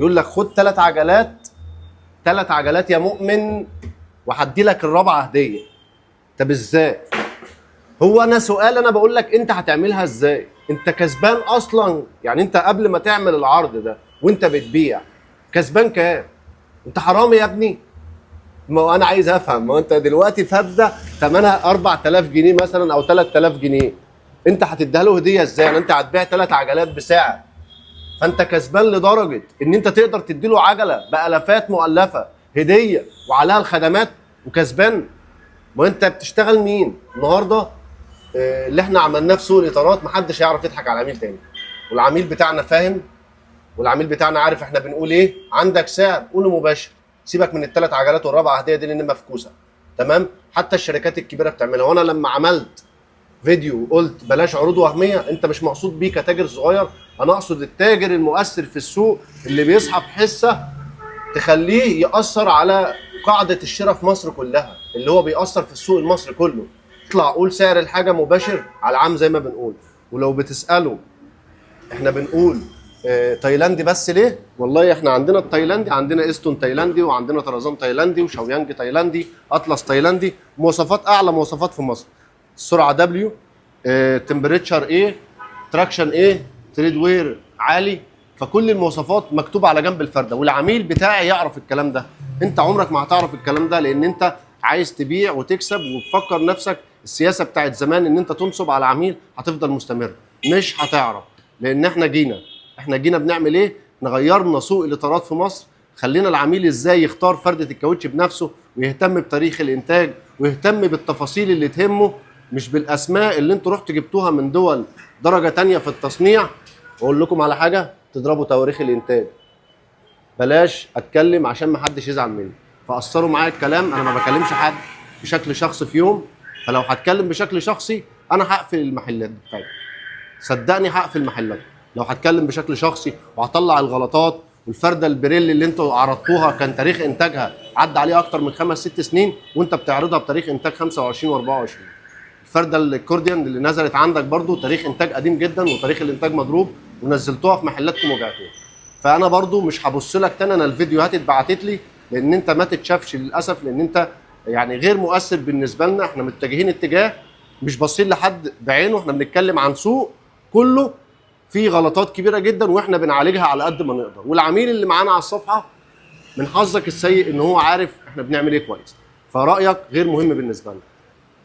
ويقول لك خد 3 عجلات، 3 عجلات يا مؤمن، وهدي لك الرابعة هديه. طب ازاي؟ هو انا سؤال، انا بقول لك انت هتعملها ازاي؟ انت كسبان اصلا؟ يعني انت قبل ما تعمل العرض ده وانت بتبيع كسبان كام؟ انت حرامي يا ابني. ما هو انا عايز افهم، ما هو انت دلوقتي فرده ثمنها 4000 جنيه مثلا او 3000 جنيه، انت هتديها له هديه ازاي؟ يعني انت هتبيع 3 عجلات بسعر، فانت كسبان لدرجة ان انت تقدر تدي له عجله بالافات مؤلفه هديه وعليها الخدمات وكسبان. ما انت بتشتغل مين النهارده؟ اللي احنا عملناه في سوق الاطارات محدش هيعرف يضحك على العميل تاني، والعميل بتاعنا فاهم، والعميل بتاعنا عارف احنا بنقول ايه. عندك سعر قوله مباشر، سيبك من ال3 عجلات والرابعة هديه دي لان مفكوسه، تمام؟ حتى الشركات الكبيرة بتعملها. وانا لما عملت فيديو قلت بلاش عروض وهمية، انت مش مقصود بيه كتاجر صغير، انا اقصد التاجر المؤثر في السوق اللي بيسحب حصة تخليه ياثر على قاعدة الشراء في مصر كلها، اللي هو بيأثر في السوق المصري كله. اطلع قول سعر الحاجة مباشر على العام زي ما بنقول. ولو بتسالوا احنا بنقول تايلاندي بس ليه؟ والله احنا عندنا التايلاندي، عندنا استون تايلاندي، وعندنا طرزان تايلاندي، وشاويانج تايلاندي، اطلس تايلاندي، مواصفات اعلى مواصفات في مصر. السرعة W، temperature ايه، traction ايه، tread wear عالي، فكل المواصفات مكتوبة على جنب الفرده، والعميل بتاعي يعرف الكلام ده. انت عمرك ما هتعرف الكلام ده، لان انت عايز تبيع وتكسب وتفكر نفسك السياسة بتاعت زمان ان انت تنصب على عميل هتفضل مستمر، مش هتعرف. لان احنا جينا بنعمل ايه؟ احنا غيرنا سوق الاطارات في مصر، خلينا العميل ازاي يختار فرده الكاوتش بنفسه، ويهتم بتاريخ الانتاج، ويهتم بالتفاصيل اللي تهمه، مش بالاسماء اللي انتوا رحتوا جبتوها من دول درجه تانية في التصنيع. واقول لكم على حاجة، تضربوا تواريخ الانتاج. بلاش اتكلم عشان ما حدش يزعل مني، فقصروا معايا الكلام. انا ما بكلمش حد بشكل شخصي في يوم، فلو هتكلم بشكل شخصي انا هقفل المحلات بتاعتي، صدقني هقفل محلات لو هتكلم بشكل شخصي وهطلع الغلطات. والفرده البريل اللي انتوا عرضتوها كان تاريخ انتاجها عدى عليه اكتر من 5 6 سنين، وانت بتعرضها بتاريخ انتاج 25 و24. الفرده الكورديان اللي نزلت عندك برضو تاريخ انتاج قديم جدا وتاريخ الانتاج مضروب، ونزلتوها في محلاتكم وبعتوها. فانا برضو مش هبص لك تاني، انا الفيديوهات اتبعتت لي، لان انت ما تتشافش للاسف، لان انت يعني غير مؤثر بالنسبة لنا. احنا متجهين اتجاه مش باصين لحد بعينه، احنا بنتكلم عن سوق كله فيه غلطات كبيرة جدا، واحنا بنعالجها على قد ما نقدر. والعميل اللي معانا على الصفحة من حظك السيء ان هو عارف احنا بنعمل ايه كويس، فرايك غير مهم بالنسبة لنا.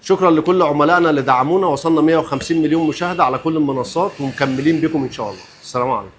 شكرا لكل عملائنا اللي دعمونا، وصلنا 150 مليون مشاهده على كل المنصات، ومكملين بكم ان شاء الله. السلام عليكم.